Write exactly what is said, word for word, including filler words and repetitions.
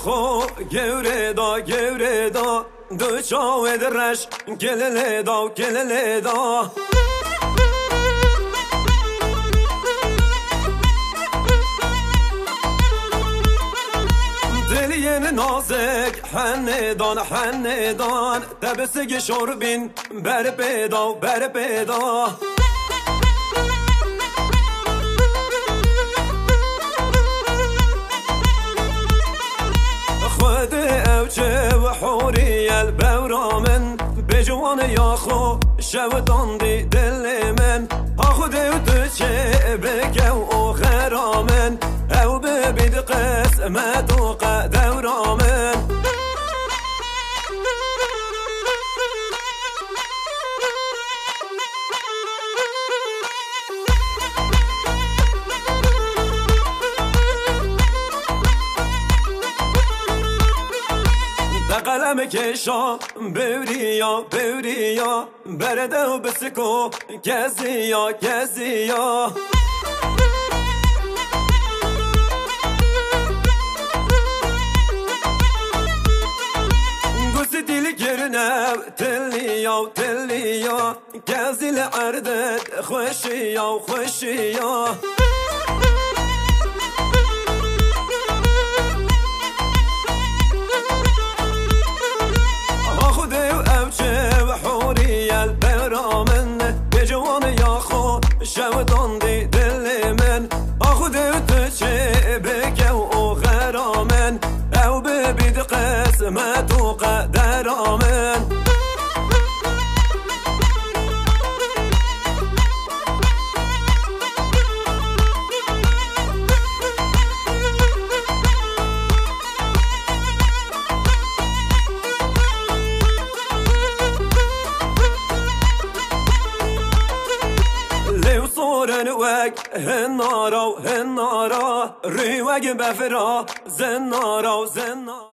Xo gewrê da, gewrê da, du çawê di reş, kililê da, kililê da. Diliyên nazik, henê dan, henê dan, te bi sigî şor bîn. Ber pê da, ber pê da. Xwedê ew çi û hûrî ye li bewra min, bêciwaniya xwe şewitandî dilê min. Ha Xwedê û tu çê bike û xera min, ew bibî di qismet û qedewra min. De qelem kêşa, bewriya, bewriya, berde û bisiko, keziya, keziya. Gusitî li kirine, tiliya, tiliya. Kezî li erdê xweşiya, xweşiya. Ha Xwedê û ew çi û hûrî ye li bera min, bêciwaniya xwe şewitandî dilê min. Ha Xwedê û tu çê bike û xera min, ew bibî di qismet û qedera min. Lêw sorin wek hinara û hinara, rû wek befira zinara û zinara.